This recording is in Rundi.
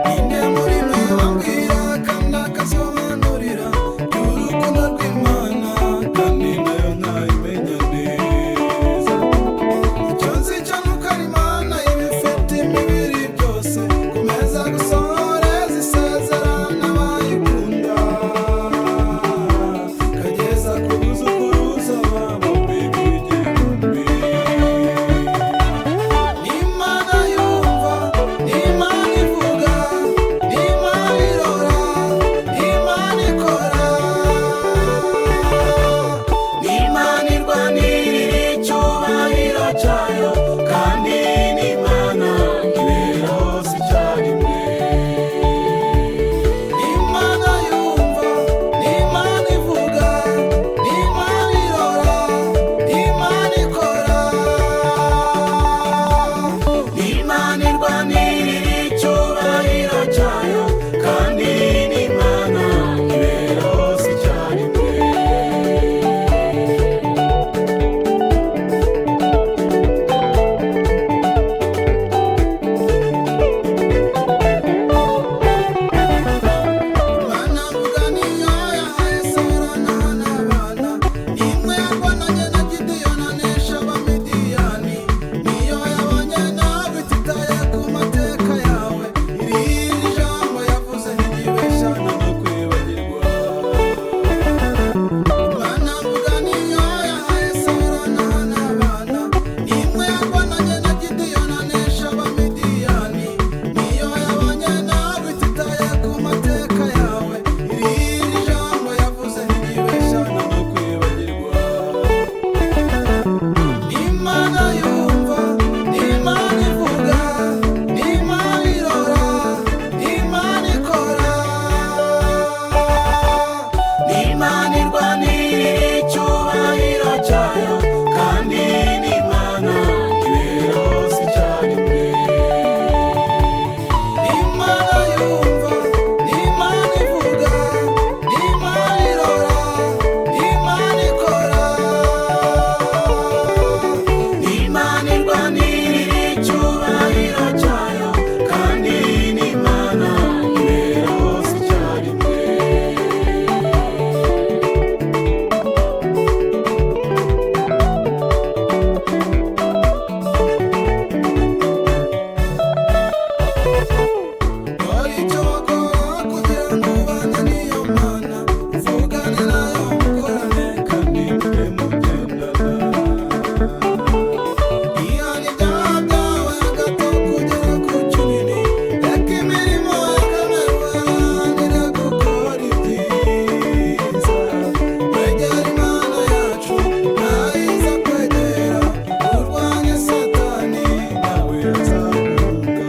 Ninde muri mwe wambwira kandi akasobanurira urukundo rw'Imana, kandi nayo ntayimenya neza? Icyo nzi cyo nuko ari Imana ibifite imibiri byose, komeza gusohoreza isezerano abayikunda, kageza ku buzukuruza babo b'igihumbi. Imana yumva, Imana ivuga, Imana irora, Imana ikora, Imana irwanirira icyubahiro cyayo, kandi n'Imana ibera hose icyarimwe. Imana yumva, Imana ivuga, Imana irora, Imana ikora, Imana irwanirira icyubahiro cyayo, kandi n'Imana ibera hose icyarimwe. Imana mvuga niyo yahaye Sara na Hana abana, imwe yarwananye na Gideyoni anesha Abamidiyani, niyo yabanye nawe ititaye ku mateka yawe, irindi jambo yavuze ntiribeshana no kwibagirwa. Imana mvuga niyo yahaye Sara na Hana abana, imwe yarwananye na Gideyoni anesha Abamidiyani, niyo yabanye nawe ititaye ku mateka yawe, irindi jambo yavuze ntiribeshana no kwibagirwa. Imana yumva, Imana ivuga, Imana irora, Imana ikora, Imana irwanirira icyubahiro cyayo, kandi n'Imana ibera hose icyarimwe. Imana yumva, Imana ivuga, Imana irora, Imana ikora, Imana irwanirira icyubahiro cyayo, kandi n'Imana ibera hose icyarimwe. Dore icyo wakora kugira ngo ubane n'iyo Mana, uvugane nayo mukorane kandi mujye mugendana. Ihana ibyaha byawe gato kugera ku kinini, reka imirimo ya kamere uharanire gukora ibyiza. Wegere Imana yacu nayo iza kwegera, urwanye Satani nawe azaguhunga.